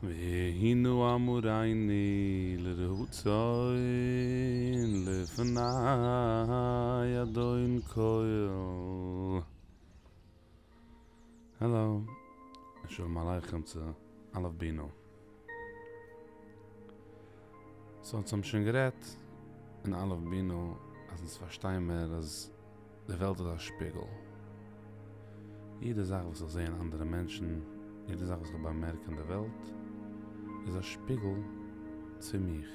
ויהי נא אמרינו לרצון לפני אדון כל. העלא, שלום עליכם צו אלף בינה. סאו אונז האבן שוין גערעדט אין אלף בינה אז אונז פארשטיי מיר אז די וועלט איז א שפיגל. יעדע זאך וואס איך זע אין אנדערע מענטשן, יעדע זאך וואס איך באמערק אין די וועלט, איז א שפיגל צו מיך.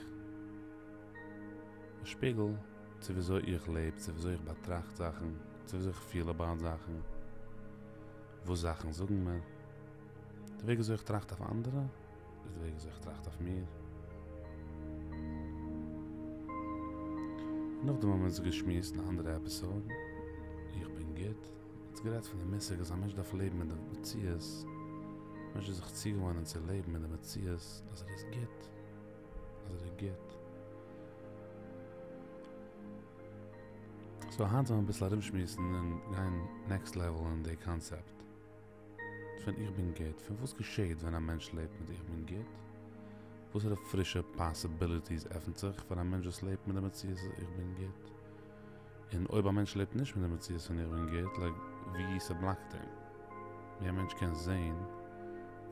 א שפיגל צו וויאזוי איך לעב, צו וויאזוי איך באטראכט זאכן, צו וויאזוי איך פיל אבאוט זאכן, וואס זאכן זאגן מיר. די וועג וויאזוי איך טראכט אויף אנדערע, איז די וועג וויאזוי איך טראכט אויף מיר. נאכדעם האבן אונז געשמועסט אין א אנדערע עפיסאד, איך בין גוט, אונז גערעדט פון די מושג אז א מענטש דארף לעבן מיט די מציאות, א מענטש דארף זיך צוגעוואוינען צו לעבן מיט די מציאות אז ער איז גוט, אז ער איז גוט. סאו היינט וועלן מיר אביסל ארומשמועסן און גיין נעקסט לעוועל אין די קאנצעפט. פון איך בין גוט, פון וואס געשעהט ווען א מענטש לעבט מיט איך בין גוט, וואסערע פרישע פאסיביליטיס עפנט זיך פאר א מענטש וואס לעבט מיט די מציאות אז איך בין גוט, און אויב א מענטש לעבט נישט מיט די מציאות פון איך בין גוט, לייק ווי ס'בלאקט אים, ווי א מענטש קען זעהן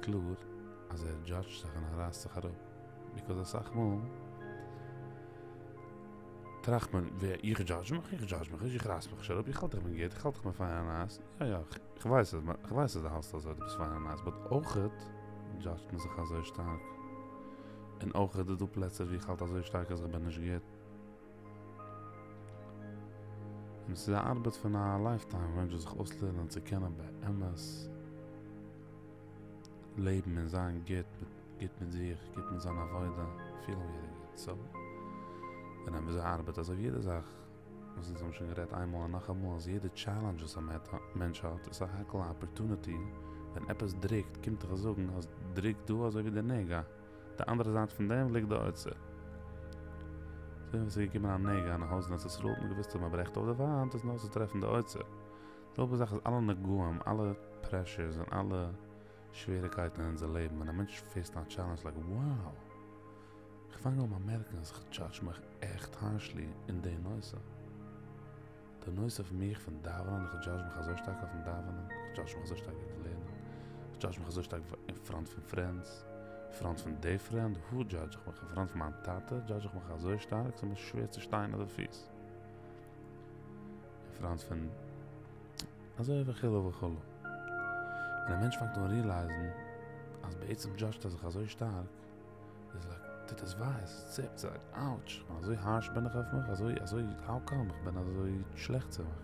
קלאר אז ער דזשאדזשט זיך און ער רייסט זיך אראפ, ביקאוז אסאך מאל טראכט מען, ווער, איך דזשאדזש מיך? איך דזשאדזש מיך נישט, איך רייס מיך נישט אראפ, איך האלט איך בין גוט, איך האלט איך בין פיין און נייס, יא יא, כ'ווייס אז כ'ווייס אז דו האלסט אזוי, דו ביסט פיין און נייס, באט אויכעט דזשאדזשט מען זיך אזוי שטארק, און אויכעט איז דא פלעצער ווי איך האלט אזוי שטארק אז איך בין נישט גוט. און ס'איז א ארבעט פון א לייף טיים, א מענטש זאל זיך אויסלערנען צו קענען באמת לעבן און זיין גוט מיט גוט מיט זיך, גוט מיט זיין עבודה, פילן ווי ער איז גוט, סאו, און וויאזוי ארבעט אזוי ווי יעדע זאך. וואס אונז האבן שוין גערעדט איינמאל און נאכאמאל אז יעדע טשעלענדזש וואס א מענטש האט איז סך הכל א אפערטוניטי, ווען עפעס דרוקט קומט דיך זאגן אז דרוקט דא אזוי ווי די נגע, די אנדערע זייט פון דעם ליגט די אוצר. אזוי ווי ווען ס'איז געקומען א נגע אין א הויז אין ארץ ישראל האט מען געוואוסט אז מען ברעכט אויף די וואנט איז נאר צו טרעפן די אוצר. די זעלבע זאך איז אלע נגעים, אלע פרעשורס און אלע שוועריקייטן אין אונזער לעבן, ווען א מענטש פעיסט א טשעלענדזש לייק wow! כ'פאנג אן באמערקן אז כ'דזשאדזש מיך עכט הארשלי אין די נושא. די נושא פון מיך פון דאווענען, איך דזשאדזש מיך אזוי שטארק אויפן דאווענען, איך דזשאדזש מיך אזוי שטארק וועגן לערנען, איך דזשאדזש מיך אזוי שטארק אין פראנט פון פרענדס, אין פראנט פון די פרענד, הו דזשאדזש איך מיך, אין פראנט פון מיין טאטע דזשאדזש איך מיך אזוי שטארק, ס'איז מיר שווער צו שטיין אויף די פיס. אין פראנט פון אזוי וכו' וכו'. ווען א מענטש פאנגט אן ריעלייזן אז בעצם דזשאדזשט ער זיך אזוי שטארק, איז לייק, טוט עס וויי, עס ציפט, ס'איז לייק, אוטש, כ'בין אזוי הארש בין איך אויף מיך, אזוי, אזוי, האו קאם איך בין אזוי שלעכט צו מיך?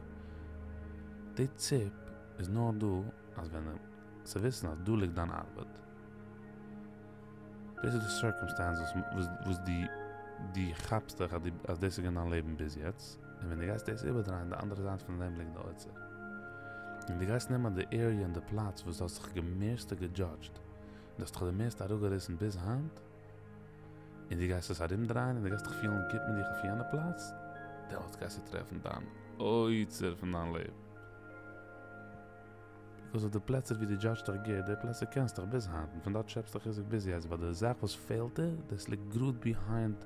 די ציפ איז נאר דא אז ווען, צו וויסן אז דא ליגט דיין ארבעט, דאס איז די סירקאמסטענס וואס וואס דו דו כאפסט דיך אז דו אז דאס איז געווען דיין לעבן ביז יעצט, און ווען דו גייסט דאס איבערדרייען די אנדערע זייט פון דעם ליגט די אוצר. און דו גייסט נעמען די עריע און די פלאץ וואס דו האסט זיך די מערסטע געדזשאדזשט, דו האסט דיך די מערסטע אראפגעריסן ביז היינט, און דו גייסט עס ארומדרייען און דו גייסט דיך פילן גוט מיט דיך אויף יענע פלאץ, דעמאלטס גייסטו טרעפן דיין אוצר פון דיין לעבן. ביקאוז אויף די פלעצער ווי דו דזשאדזשט דיך גוט, די פלעצער קענסט דיך ביז היינט, און פון דארט שעפסטו חיזוק ביז יעצט, באט די זאך וואס פעלט דיר, דאס ליגט גראד ביהיינד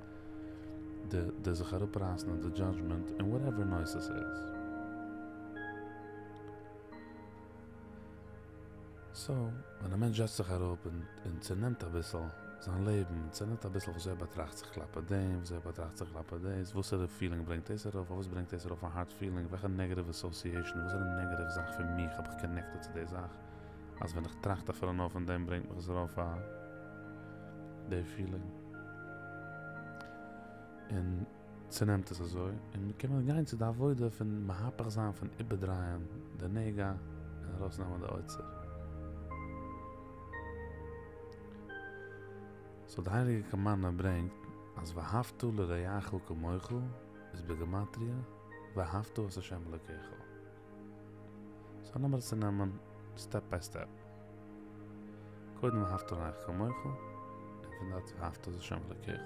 די די זיך אראפרייסן און די דזשאדזשמענט אין וואטעווער נושא ס'איז. סאו, ווען א מענטש זעצט זיך אראפ און צענעמט אביסל זיין לעבן, צענעמט אביסל וויאזוי ער באטראכט זיך כלפי דעם, וויאזוי ער באטראכט זיך כלפי דאס, וואסערע פילינג ברענגט דאס ארויף, פארוואס ברענגט דאס ארויף א הארד פילינג, וועלכע נעגעטיוו אסאסיעישאן, וואסערע נעגעטיוו זאך פון מיך האב איך קאנעקטעד צו די זאך, אז ווען איך טראכט אפילו נאר פון דעם ברענגט מיך עס ארויף א די פילינג. און. צונעמט עס אזוי, און קען מען גיין צו די עבודה פון מהפך זיין פון איבערדרייען די נגע און ארויסנעמען די אוצר. סאו די הייליגע קאמארנא ברענגט אז ואהבת לרעך כמוך איז בגימטריא ואהבת את ה' אלוקיך. סאו לאמיר עס צונעמען סטעפ ביי סטעפ. קודם ואהבת לרעך כמוך, און פון דארט ואהבת את ה' אלוקיך.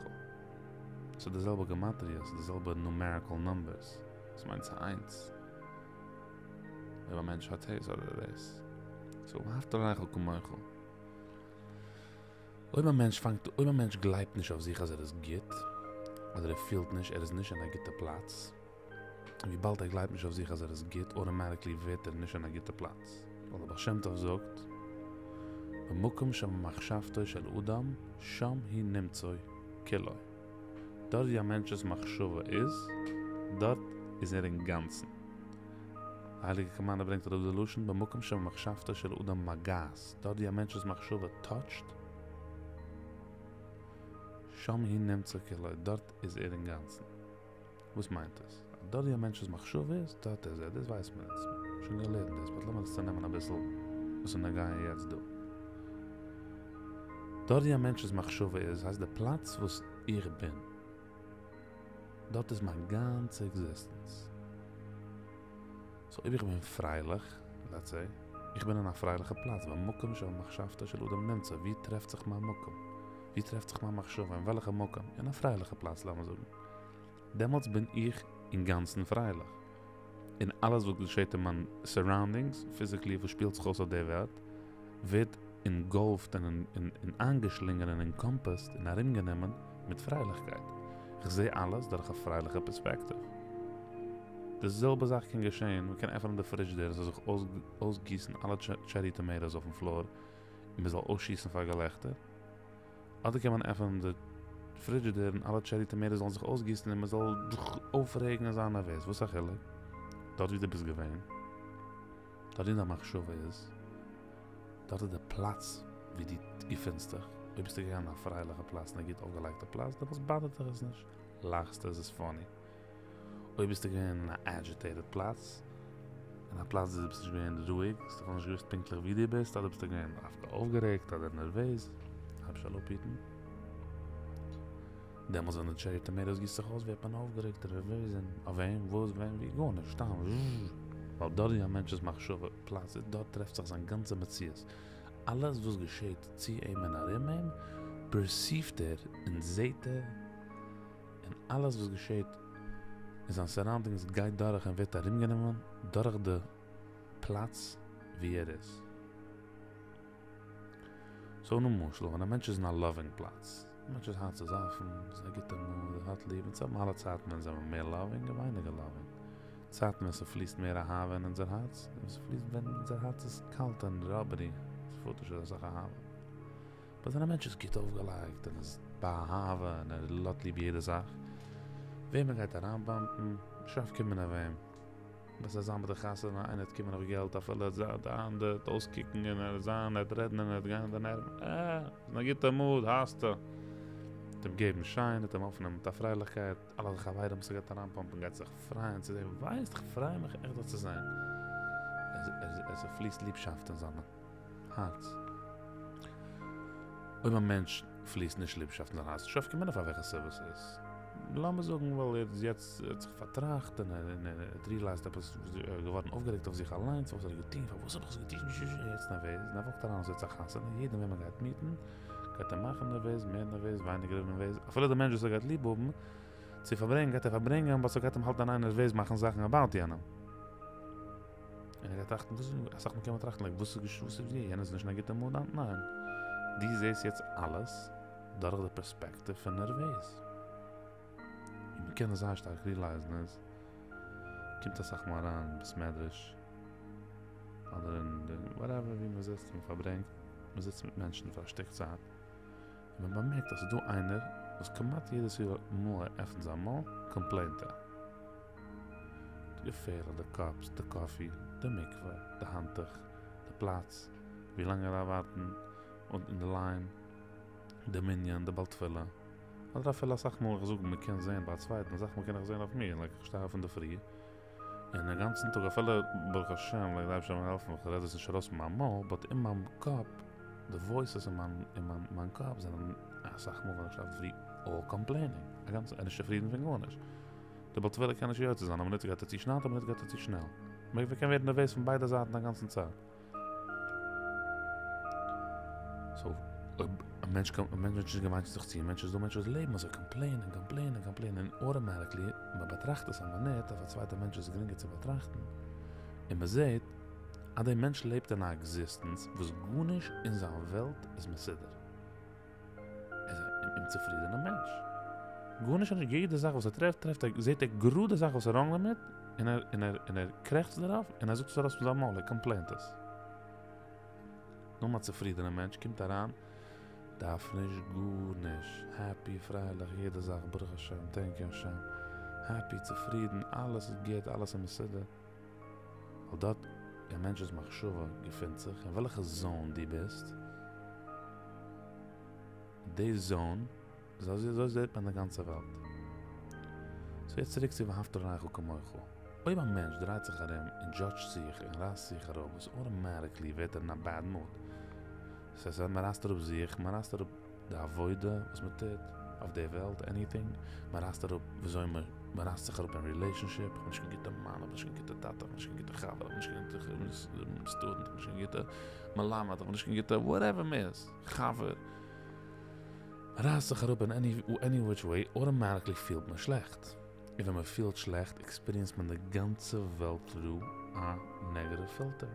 ס'איז די זעלבע גמטריא, ס'איז די זעלבע נומעריקעל נומבערס, ס'מיינט ס'איז איינס. אויב א מענטש האט דאס אדער דאס. סאו ואהבת לרעך כמוך. אויב א מענטש פאנגט, אויב א מענטש גלייבט נישט אויף זיך אז ער איז גוט, אדער ער פילט נישט ער איז נישט אין א גוטע פלאץ, וויבאלד ער גלייבט נישט אויף זיך אז ער איז גוט, אוטאמאטיקלי ווערט ער נישט אין א גוטע פלאץ. ווייל דער בעל שם טוב זאגט, במקום שמחשבתו של אדם שם הוא נמצא כולו. דארט ווי א מענטש'ס מחשבה איז, דארט איז ער אינגאנצן. די הייליגע קאמארנער ברענגט אראפ די לשון במקום שמחשבתו של אדם מגעת, דארט ווי א מענטש'ס מחשבה טאטשט, שם הוא נמצא כולו, דארט איז ער אינגאנצן. וואס מיינט עס? אז דארט ווי א מענטש'ס מחשבה איז, דארט איז ער. דאס ווייסט מען אונז. שוין געלערנט דאס, באט לאמיר עס צונעמען אביסל וואס איז נוגע יעצט דא. דארט ווי א מענטש'ס מחשבה איז, הייסט די פלאץ וואס איך בין. דארט איז מיין גאנצע עקזיסטענס. סאו אויב איך בין פרייליך, לעטס סעי, איך בין אין א פרייליכע פלאץ, במקום שמחשבתו של אדם נמצא, ווי טרעפט זיך מיין מקום? ווי טרעפט זיך מיין מחשבה? אין וועלכע מקום? אין א פרייליכע פלאץ לאמיר זאגן. דעמאלטס בין איך אינגאנצן פרייליך. און אלעס וואס געשעט אין מיין סאראונדינגס, פיזיקלי וואס שפילט זיך אויס אויף דער וועלט, ווערט אינגאלפט און איינגעשלינגען און ענקאמפעסד און ארומגענומען מיט פרייליכקייט. איך זע אלעס דורך א פרייליכע פערספעקטיוו. די זעלבע זאך קען געשען, מען קען עפענען די פרידזשידער און ס'זאל זיך אויסגיסן אלע טשערי טאמעיטאס אויפן פלאר און מען זאל אויסשיסן פאר געלעכטער. אדער קען מען עפענען די פרידזשידער און אלע טשערי טאמעיטאס זאלן זיך אויסגיסן און מען זאל זיך אויפרעגן און זיין נערוועז. וואס א חילוק? דארט ווי דו ביסט געווען. דארט ווי דיין מחשבה איז, דארט איז די פלאץ ווי דו געפינסט דיך, אויב ביסטו געגאנגען אין א פרייליכע פלאץ אין א גוט אויפגעלייגטע פלאץ, דעמאלטס באדערט דיך עס נישט, לאכסטו, עס איז פאני. אויב ביסטו געווען אין א עדזשיטעיטעד פלאץ, אין א פלאץ ווי דו ביסט נישט געווען רואיג, האסט בכלל נישט געוואוסט פונקטליך ווי דו ביסט, אדער ביסטו געווען דווקא אויפגערעגט אדער נערוועז, אייבערשטער זאל אפהיטן. דעמאלס ווען די טשערי טאמעיטאס גיסט זיך אויס ווערט מען אויפגערעגט און נערוועז און אויף וועם וואס ווען ווי גארנישט סתם זשז ווייל דארט ווי א מענטש'ס מחשבה פלאץ איז דארט טרעפט זיך זיין גאנצע מציאות אלעס וואס געשעט צו אים און ארום אים פערסיווט ער און זעהט ער און אלעס וואס געשעט אין זיין סאראונדינגס גייט דורך און ווערט ארומגענומען דורך די פלאץ ווי ער איז. סאו למשל ווען א מענטש איז אין א לאווינג פלאץ, א מענטש'ס הארץ איז אפן, איז אין א גוטע מוד, ער האט ליב, אונז האבן אלע צייטן ווען זעמער מער לאווינג און ווייניגער לאווינג, צייטן ווען ס'פליסט מער אהבה אין אונזער הארץ, און ס'פליסט ווען אונזער הארץ איז קאלט און ראבערי, ס'פארט נישט אזוי סאך אהבה. באט ווען א מענטש איז גוט אויפגעלייגט און איז באהבה און ער האט ליב יעדע זאך, וועם ער גייט אריינבאמפן, נישט נפקא מינה וועם. ווען ס'וועט זיין ביי די חתונה, איינער וועט קומען אויף געלט אפילו ער וועט זיין די וועט אויסקוקן און ער וועט זיין ער וועט רעדן און ער וועט גיין אין די נערוון, אה, איז אין א גוטע מוד, האסטע. וועט אים געבן שיין, וועט אים אויפנעמען מיט א פרייליכקייט, אלע די חברים וואס ער גייט אריינבאמפן גייט זיך פרייען צו זען, ווייסט איך פריי מיך עכט דיך צו זען. עס פליסט ליבשאפט אין זיין הארץ. אויב א מענטש פליסט נישט ליבשאפט אין זיין הארץ, נישט נפקא מינה פאר וועלכע סיבה ס'איז, לאמיר זאגן ווייל ער איז יעצט, ער האט זיך פארטראכט און ער האט ריעלייזט עפעס, ער איז געווארן אויפגערעגט אויף זיך אליינס, פארוואס האט ער געטון, פארוואס האב איך עס געטון, ער איז יעצט נערוועז, און ער וואקט אריין אזוי צו א חתונה, יעדעם וועם ער גייט מיטן, גייט אים מאכן נערוועז, מער נערוועז, ווייניגער נערוועז, אפילו די מענטש וואס ער גייט ליב האבן צו פארברענגען, גייט ער פארברענגען, באט ס'גייט אים האלטן אין איין נערוועז מאכן זאכן אבאוט יענעם. און ער גייט טראכטן וואס איז, אסאך מאל קען מען טראכטן לייק וואס איז געש וואס איז יענער איז נישט אין א גוטע מוד היינט? ניין. דו זעסט יעצט אלעס דורך די פערספעקטיוו פון נערוועז. און מען קען עס זייער שטארק ריעלייזן עס קומט אסאך מאל אריין אין בית מדרש אדער אין די וואטעווער ווי מען זיצט און מען פארברענגט, מען זיצט מיט מענטשן פאר א שטיק צייט און מען באמערקט אז ס'איז דא איינער וואס כמעט יעדעס מאל ער עפנט זיין מויל קאמפלעינט ער. געפערליך די קאפס, די קאפי, די מקווה, די האנטוך, די פלאץ, ווי לאנג ער דארף ווארטן אין די ליין, די מנין, די בעל תפילה, אדער אפילו אסאך מאל איך זאג מען קען זען ביי א צווייטן, אסאך מאל קען איך זען אויף מיר, לייק איך שטיי אויף אינדערפרי, און א גאנצן טאג אפילו ברוך השם לייק די אייבערשטער זאל מיר העלפן איך רעד עס נישט ארויס פון מיין מויל, באט אין מיין קאפ, די וואויסעס אין מיין אין מיין קאפ זענען אסאך מאל ווען איך שטיי אויף אינדערפרי אלל קאמפלעינינג, א גאנצן, ער איז נישט צופרידן פון גארנישט. דער בעל תפילה קען נישט יוצא זיין, א מינוט גייט ער צו שנעל, א מינוט גייט ער צו שנעל. מען קען ווערן נערוועז פון ביידע זייטן א גאנצן צייט. סאו, אויב א מענטש קען, א מענטש איז נישט געוואוינט זיך צו, מענטש איז דא מענטשן וואס לעבן אזוי, קאמפלעינען, קאמפלעינען, קאמפלעינען, און אוטאמאטיקלי, מען באטראכט עס א מינוט, אויף א צווייטע מענטש איז עס גרינגער צו באטראכטן, און מען זעט אז דער מענטש לעבט אין א עקזיסטענץ וואס גארנישט אין זיין וועלט איז מסודר. אומצופרידענע מענטש. גארנישט נישט יעדע זאך וואס ער טרעפט טרעפט ער זעט ער גראד די זאך וואס איז ראנג דערמיט און ער און ער און ער קרעכצט דערויף און ער זאגט עס ארויס פון זיין מויל ער קאמפלעינט עס. נאר א צופרידענע מענטש קומט אריין דארף נישט גארנישט העפי פרייליך יעדע זאך ברוך השם טענק יו השם העפי צופרידן אלעס איז גוט אלעס איז מסודר ווייל דארט א מענטש'ס מחשבה געפינט זיך אין וועלכע זאון דו ביסט די זאון אזוי זעט מען די גאנצע וועלט. סאו יעצט צוריק צו ואהבת לרעך כמוך. אויב א מענטש דרייט זיך ארום און דזשאדזשט זיך און רייסט זיך אראפ וואס אוטאמאטיקלי ווערט ער אין א בעד מוד. ס'הייסט אז מ'רייסט אראפ זיך, מ'רייסט אראפ די עבודה וואס מ'טוט אויף די וועלט, עניטינג, מ'רייסט אראפ וויאזוי מ'רייסט זיך אראפ אין רילעישאנשיפ, כ'בין נישט קיין גוטע מאן, כ'בין נישט קיין גוטע טאטע, כ'בין נישט קיין גוטע חבר, כ'בין נישט קיין גוטע סטודענט, כ'בין נישט קיין גוטע מלמד, כ'בין נישט קיין גוטע וואטעווער מ'איז, חבר. רייסט זיך אראפ אין עני וויטש וועי, אוטאמאטיקלי פילט מען שלעכט. און ווען מען פילט שלעכט עקספיריענסט מען די גאנצע וועלט טרו א נעגעטיוו פילטער.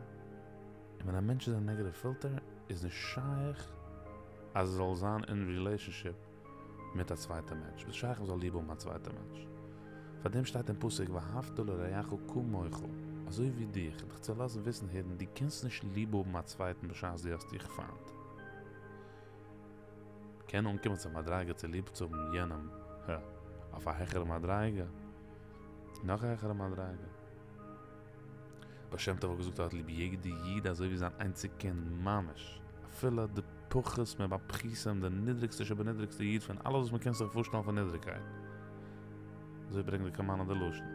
און ווען א מענטש איז אין א נעגעטיוו פילטער איז נישט שייך אז ער זאל זיין אין רילעישאנשיפ מיט א צווייטע מענטש. נישט שייך מען זאל ליב האבן א צווייטע מענטש. פאר דעם שטייט אין פסוק ואהבת לרעך כמוך, אזוי ווי דיך, דיך צו לאזן וויסן הערן דו קענסט נישט ליב האבן א צווייטן בשעת דו האסט דיך פיינט. קען אנקומען צו א מדריגה צו ליב צו האבן יענעם ה אויף א העכערע מדריגה, נאך א העכערע מדריגה. בעל שם טוב האט געזאגט ער האט ליב יעדע איד אזוי ווי זיין איינציג קינד ממש, אפילו די פחות מבפחותים די נידריגסטע שבנידריגסטע איד פון אלעס וואס מען קען זיך פארשטעלן פון נידריגקייט. אזוי ברענגט די קאמארנא די לשון.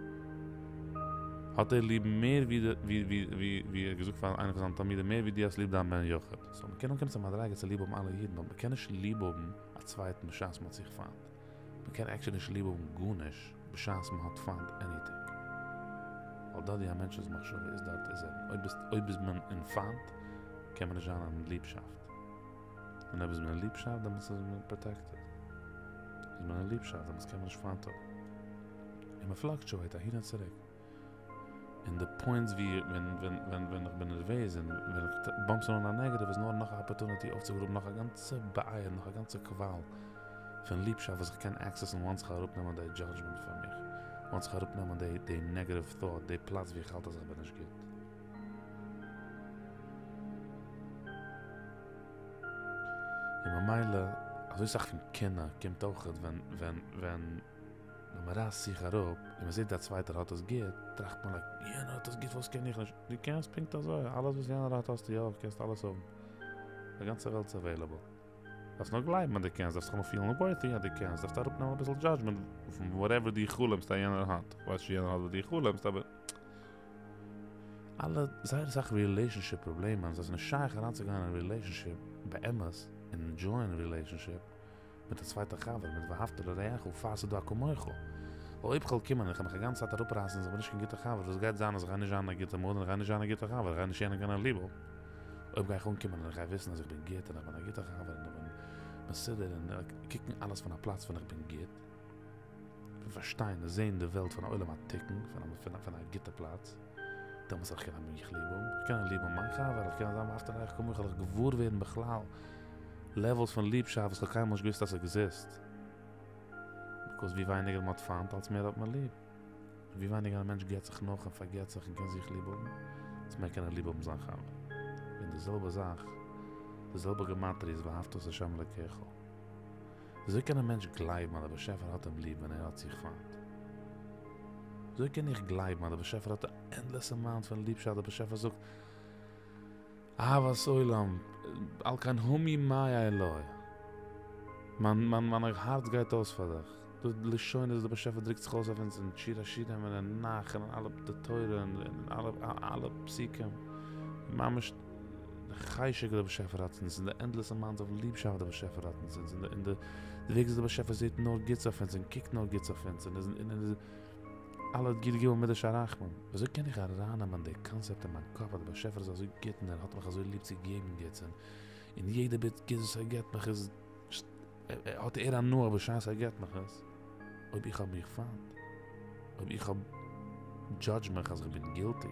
האט ער ליב מער ווי די ווי ווי ווי ווי ער האט געזאגט פאר איינער פון זיינע תלמידים מער ווי דו האסט ליב דיין בן יחיד. סאו מ'קען אנקומען צו א מדריגה צו ליב האבן אלע אידן באט מ'קען נישט ליב האבן א צווייטן בשעת מ'האט זיך פיינט. מ'קען עקטשעלי נישט ליב האבן גארנישט בשעת מ'האט פיינט עניטינג. ווייל דארט ווי א מענטש'ס מחשבה איז דארט איז ער. אויב ביסט אויב איז מען אין פיינט קען מען נישט זיין אין ליבשאפט. און אויב איז מען אין ליבשאפט דעמאלטס איז מען פראטעקטעד. איז מען אין ליבשאפט דעמאלטס קען מען נישט פיינט האבן. און מען פלאקטשועיט אהין און צוריק. און די פוינטס ווי ווען ווען ווען ווען איך בין נערוועז און ווען איך באמפ אן א נעגעטיוו איז נאר נאך א אפערטוניטי אויפצוגראבן נאך א גאנצע באר נאך א גאנצע קוואל פון ליבשאפט וואס איך קען עקסעסן וואנס איך אראפנעמען די דזשאדזשמענט פון מיך. וואנס איך אראפנעמען די די נעגעטיוו טאט די פלאץ ווי איך האלט אז איך בין נישט גוט. און ממילא אזוי סאך פון קנאה קומט אויך ווען ווען ווען ווען מען רייסט זיך אראפ און מען זעט א צווייטער האט עס גוט טראכט מען לייק יענער האט עס גוט פארוואס קען איך נישט? דו קענסט פונקט אזוי, אלעס וואס יענער האט האסטו אויך, קענסט אלעס האבן, די גאנצע וועלט איז עוועילעבל, דארפסט נאר גלייבן אז דו קענסט, דארפסט זיך נאר פילן ווארטי אז דו קענסט, דארפסט אראפנעמען אביסל דזשאדזשמענט פון וואטעווער דו חלומסט אז יענער האט, כ'ווייס נישט צו יענער האט וואס דו חלומסט אבער. אלע זייער אסאך רילעישאנשיפ פראבלעמען, ס'איז נישט שייך אריינצוגיין אין א רילעישאנשיפ באמת און ענדזשויען א רילעישאנשיפ מיט א צווייטע חבר מיט ואהבת לרעך פאר ס'איז דא א כמוך. ווייל אויב כ'וועל קומען און כ'וועל מיך א גאנצע צייט אראפרייסן אז כ'בין נישט קיין גוטע חבר וואס גייט זיין אז כ'גיי נישט זיין אין א גוטע מוד און כ'גיי נישט זיין א גוטע חבר כ'גיי נישט יענעם קענען ליב האבן. אויב גיי איך אנקומען און כ'גיי וויסן אז איך בין גוט און איך בין א גוטע חבר און איך בין מסודר און קוקן אלעס פון א פלאץ פון איך בין גוט. פון פארשטיין און זען די וועלט פון א עולם התיקון, פון א גוטע פלאץ, דעמאלטס וועל איך קענען מיך ליב האבן, איך קען ליב האבן מיין חבר, איך קען זיין ואהבת לרעך כמוך, וועל איך געוואר ווערן בכלל לעוועלס פון ליבשאפט וואס איך האב קיינמאל נישט געוואוסט אז ס'עקזיסט. ביקאוז ווי ווייניגער מ'האט פיינט אלס מער האט מען ליב. און ווי ווייניגער א מענטש געט זיך נאך און פארגעט זיך און קען זיך ליב האבן, אלס מער קען ער ליב האבן זיין חבר. און די זעלבע זאך, די זעלבע גמטריא איז ואהבת את ה' אלקיך. וויאזוי קען א מענטש גלייבן אז דער באשעפער האט אים ליב ווען ער האט זיך פיינט? וויאזוי קען איך גלייבן אז דער באשעפער האט א ענדלעס אמאונט פון ליבשאפט, דער באשעפער זאגט אהבת עולם, על כן המו מעי לו, מיין מיין מיין הארץ גייט אויס פאר דיך, די לשונות וואס דער באשעפער דרוקט זיך אויס אויף אונז אין שיר השירים און אין נ"ך און אין אלע די תורה און אין אלע אלע פסוקים, ממש. די חשק וואס דער באשעפער האט אונז, און די ענדלעס אמאונט אוו ליבשאפט וואס דער באשעפער האט אונז, און די וועג וויאזוי דער באשעפער זעט נאר גוטס אויף אונז און קוקט נאר גוטס אויף אונז, און איז און איז אלע י"ג מידות הרחמים. וויאזוי קען איך ארייננעמען די קאנסעפט אין מיין קאפ אז דער באשעפער איז אזוי גוט און ער האט מיך אזוי ליב צו געבן גוטס און און יעדע ביט גוטס וואס ער געבט מיך איז האט ער הנאה בשעת ער געבט מיך עס, אויב איך האב מיך פיינט, אויב איך האב דזשאדזש מיך אז איך בין גילטי.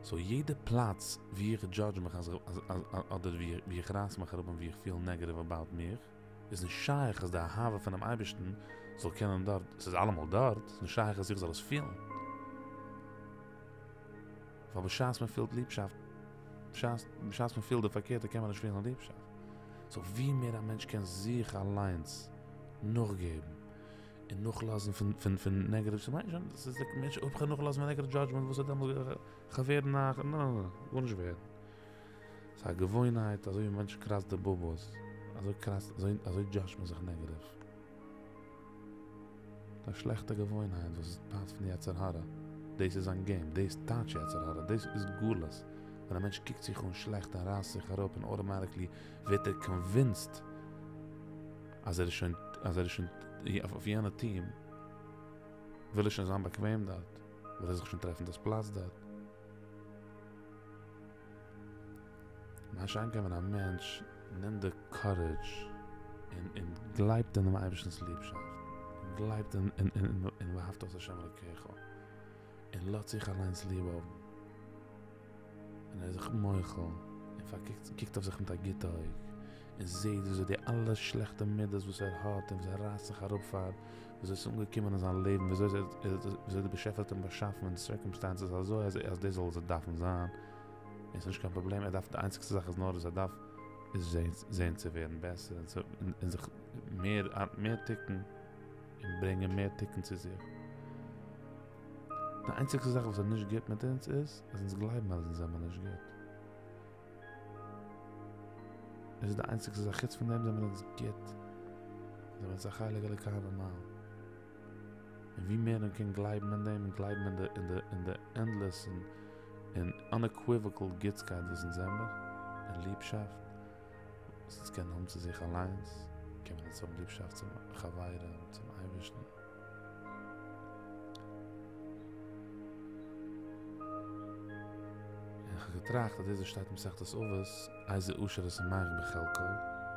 סאו יעדע פלאץ ווי איך דזשאדזש מיך אז אדער ווי איך רייס מיך אראפ און ווי איך פיל נעגעטיוו אבאוט מיך, איז נישט שייך אז די אהבה פונעם אייבערשטן זאל קענען דארט, ס'איז אלעמאל דארט, ס'איז נישט שייך אז איך זאל עס פילן. ווייל בשעת מען פילט ליבשאפט, בשעת בשעת מען פילט די פארקערטע קען מען נישט פילן ליבשאפט. סאו ווי מער א מענטש קען זיך אליינס נאכגעבן און נאכלאזן פון פון פון נעגעטיוו, ס'מיינט נישט אז ס'איז די מענטש אויב כ'וועל נאכלאזן פון נעגעטיוו דזשאדזשמענט וואס וועט דעמאלטס כ'וועל ווערן א, נע נע נע, גארנישט ווערן. ס'איז א געוואוינהייט אזוי ווי א מענטש קראצט די בובוס, אזוי קראצט אזוי אזוי דזשאדזשט מען זיך נעגעטיוו. א שלעכטע געוואוינהייט וואס איז פארט פון די יצר הרע, דאס איז זיין געים, דאס טייטש יצר הרע, דאס איז גלות, ווען א מענטש קוקט זיך אן שלעכט און רייסט זיך אראפ און אוטומאטיקלי ווערט ער קאנווינסד אז ער איז שוין אז ער איז שוין אויף יענע טיעם, וויל ער שוין זיין באקוועם דארט, וויל ער זיך שוין טרעפן דאס פלאץ דארט. מה שאין כן ווען א מענטש נעמט די קארעדזש און און גלייבט אינעם אייבערשטנ'ס ליבשאפט, און גלייבט אין אין אין ואהבת את ה' אלקיך, און לאזט זיך אליינס ליב האבן, און ער איז זיך מוחל, און פארקוקט קוקט אויף זיך מיט א גוטע אויג, און זעט וויאזוי די אלע שלעכטע מידות וואס ער האט און וואס ער רייסט זיך אראפ פאר, וויאזוי ס'איז אנגעקומען אין זיין לעבן, וויאזוי וויאזוי דער באשעפער האט אים באשאפן אין סירקאמסטענסעס אזוי אז אז דאס זאל אזוי דארפן זיין, און ס'איז נישט קיין פראבלעם, ער דארף, די איינציגסטע זאך איז נאר וואס ער דארף איז זען צו ווערן בעסער און צו און זיך מער מער תיקון און ברענגען מער תיקון צו זיך. די איינציגסטע זאך וואס איז נישט גוט מיט אונז איז אז אונז גלייבן אז אונז זעמער נישט גוט. דאס איז די איינציגסטע זאך, חוץ פון דעם זעמער אונז גוט, זעמער אונז א חלק אלוקי ממעל. און ווי מער מען קען גלייבן אין דעם און גלייבן אין די אין די אין די ענדלעס און און אנעקוויוואקעל גוטסקייט וואס אונז זעמער, און ליבשאפט וואס אונז קענען האבן צו זיך אליינס, קען מען אונז האבן ליבשאפט צום חברים, צום אייבערשטן. און כ'האב געטראכט אז דאס וואס שטייט אין מסכת אבות, איזהו עשיר השמח בחלקו,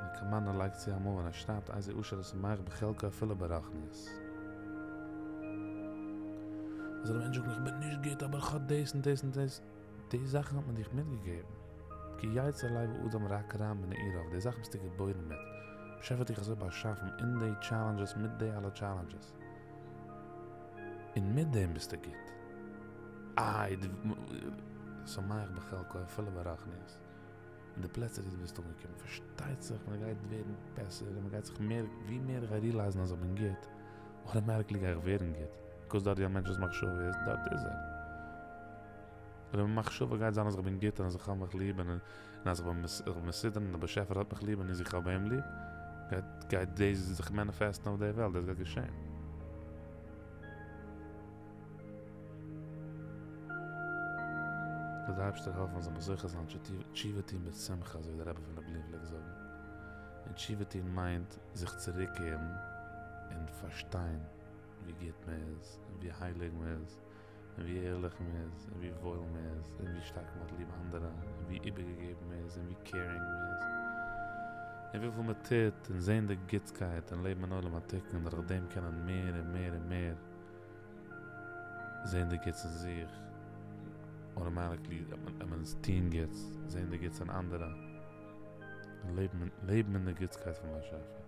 און קאמארנא לייגט צו אמאל ווען ער שרייבט איזהו עשיר השמח בחלקו אפילו ברוחניות. אז א מענטש זאגט איך בין נישט גוט אבער איך האב דאס און דאס און דאס, די זאכן האט מען דיך מיטגעגעבן, כי יצר לב האדם רק רע מנעוריו, די זאכן ביסטו געבוירן מיט, באשעפער האט דיך אזוי באשאפן אין די טשעלענדזשעס מיט די אלע טשעלענדזשעס. און מיט דעם ביסטו גוט. איי די שמח בחלקו אפילו ברוחניות. אין די פלעצער ווי דו ביסט אנגעקומען. פארשטייט זיך מען גייט ווערן בעסער און מען גייט זיך מער, ווי מער איך גיי ריעלייזן אז איך בין גוט, אוטומאטיקלי גיי איך ווערן גוט. ביקאוז דארט ווי א מענטש'ס מחשבה איז, דארט איז ער. אויב מיין מחשבה גייט זיין אז איך בין גוט און אז איך האב מיך ליב און אז איך בין מסודר און דער באשעפער האט מיך ליב און אז איך האב אים ליב, גייט גייט דאס זיך מעניפעסטן אויף די וועלט, דאס גייט געשען. זאל דער אייבערשטער העלפן אז מ'זאל זוכה זיין צו תשובה טון בשמחה אזוי ווי דער רבי פון לובלין פלעגט זאגן, און תשובה טון מיינט זיך צוריקקערן און פארשטיין ווי גוט מען איז און ווי הייליג מען איז, און ווי ערליך מען איז, און ווי וואויל מען איז, און ווי שטארק מען האט ליב אנדערע, און ווי איבערגעגעבן מען איז, און ווי קעירינג מען איז, און וויפיל מען טוט, און זען די גוטסקייט, און לעבן אין עולם התיקון, און דורך דעם קענען מער און מער און מער זען די גוטס אין זיך, אוטומאטיקלי וועט מען עס טון גוטס, זען די גוטס אין אנדערע, און לעבן אין די גוטסקייט פון באשעפער.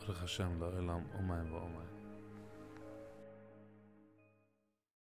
ברוך השם לעולם אמן ואמן.